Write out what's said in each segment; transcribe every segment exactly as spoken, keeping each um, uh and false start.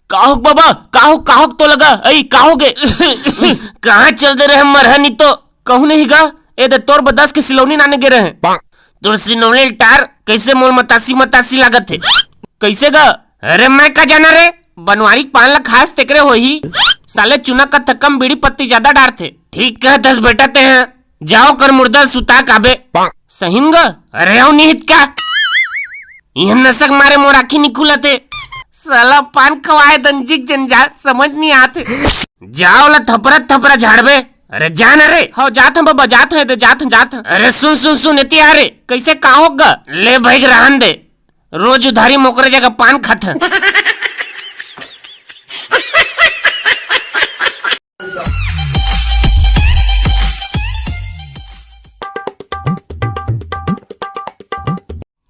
का होग बाबा? का होग, का होग तो लगा? अई, का होगे? कहाँ चल दे रहे मरहनी तो? कहूँ नहीं गा, ए दे तोर बदस के सिलौनी नाने गे रहे। तोर सिलौनी टार कैसे मोल मतासी मतासी लागत हे? कैसे गा? अरे मैं का जाना रे, बनवारी के पान ला खास तेकरे होही। साले चुना का थकम बीड़ी पत्ती ज्यादा डारथे। ठीक कहत हस बेटा ते हैं, जाओ कर मुर्दा सुता काबे। सही म गा? अरे अउ निहित का? इहन नसक मारे मोर आँखी निकुलत हे। साला पान खवाए दंजिक जंजाल समझ नहीं आत हे। जाओ ला थपरा थपरा झाड़बे। अरे जा ना रे। हव जात हं बाबा, जात हं, दे जात हं, जात हं। अरे सुन सुन सुन, एती आ रे। कैसे का होगा? ले भाई रहन दे, रोज उधारी मोकरे जगह पान खात हं।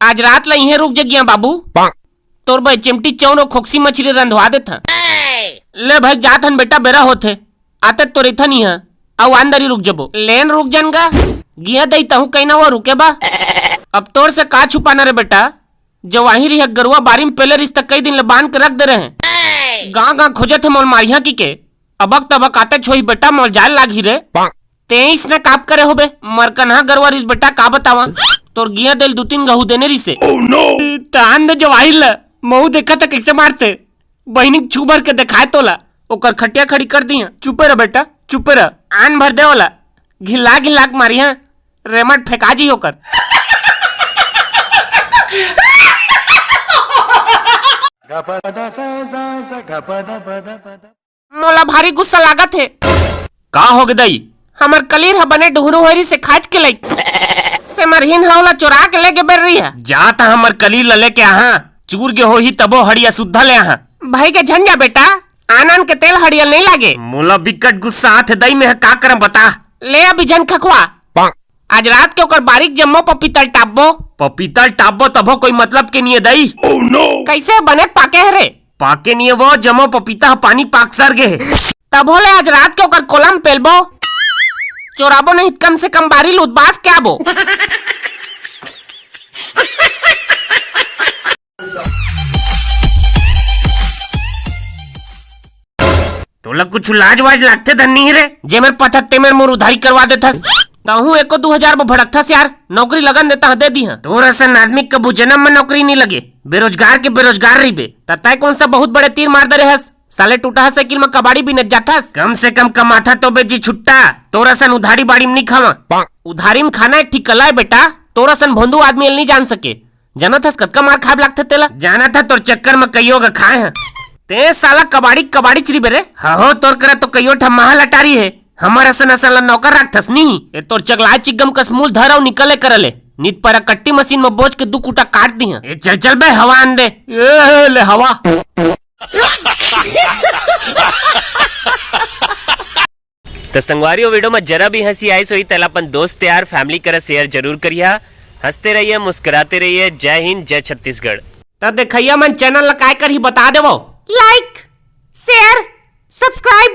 आज रात ला इहें रुक जगिया बाबू। तोर बर चिमटी चौन अउ खोकसी मछरी रंधवा देत हं। ले भाई, जात हन बेटा, बेरा होथे। आते तो रहिथन इहां, अउ अंदर ही रुक जबो। लेन रुक जन गा, गिया दई तहूं कहीं ना वो रुके बा। अब तोर से का छुपाना रे बेटा, जवाही रिहा गरुआ बारी में पेले रिस त कई दिन ले बांध के रख दे रहे। गांव गांव खोजत हे मोल मारिया की के, अबक तबक आते छोही बेटा, मोल जाल लाग ही रे। तेईस ने काप करे होबे, मरकनहा गरवा रिस बेटा, का बतावा, तोर गिया दिल दू तीन गहू देने रिसे। Oh no! तान दे जवाहिर ल, महू देखा त कैसे मारते। बहिनी के छू भर के देखाए तोला, ओकर खटिया खड़ी कर दिया। चुपे रह बेटा, चुपे रह। आन भर दे ओला, घिल्ला घिल्ला के मारिया, रेमट फेंका जी ओकर। मोला भारी गुस्सा लागत हे। का हो गे दई? हमर कलीर ह बने डुहरू होरी से खाज के लई। से मरहिन ह ओला चोरा के लेगे बेर रही है। जात ह हमर कलीर ल लेके आहा, चूर गे होही तबो हड़िया सुद्धा ले आहा। भाई के झन जा बेटा, आन आन के तेल हड़िया नहीं लागे। मोला बिकट गुस्सा आथे दई, में ह का करम बता। ले अभी झन खखवा। आज रात के ओकर बारीक जम्मो पपीतल टापबो। पपीतल टापबो तभो कोई मतलब के निये दई। Oh no! कैसे बने पाके हे रे? पाके निये वो जम्मो पपीता ह पानी पाक सर गे हे। तभो ले आज रात के ओकर कोलम पेलबो। चोराबो नहीं त कम से कम बारी लूत बास के आबो। तोला कुछ लाज वाज लागथे धन नहीं रे, जेमेर पथक तेमेर मोर उधारी करवा देथस। तहूं एको दू हजार ब भड़कथस यार, नौकरी लगन देता ह, दे दी ह। तोर असन आदमी कभू जनम म नौकरी नहीं लगे, बेरोजगार के बेरोजगार रहिबे। त तय कौन सा बहुत बड़े तीर मार दे रहे हस? साले टूटा साइकिल म कबाड़ी बीनत जाथस। कम से कम कमाथा तो बे जी छुट्टा, तोर असन उधारी बाड़ी म नहीं खावा। उधारी म खाना एक ठीक कला है बेटा, तोर असन भोंदू आदमी एल नहीं जान सके। जानत हस कतका मार खाब लागथे तेला? जानत ह तोर चक्कर म कइयो गा खाए ह। ते साला कबाड़ी, कबाड़ी चरी बेरे। हहो, तोर करा तो कइयो ठा महल अटारी हे। हमर असन असन ला नौकर राखथस नी। ए तोर चगलाए चिगम कस मूल धर अउ निकले कर ले। नित पर कट्टी मशीन म बोझ के दू कुटा काट दिहा। ए चल चल बे, हवा आन दे। ए ले हवा। त संगवारी हो, video म जरा भी हंसी आइस होही, तेला अपन दोस्त यार, family करा share जरूर करिहा। हंसते रहिए, मुस्कुराते रहिए। जय हिंद, जय छत्तीसगढ़। त देखइया मन channel ला काय करही बता देवो। Like, share, subscribe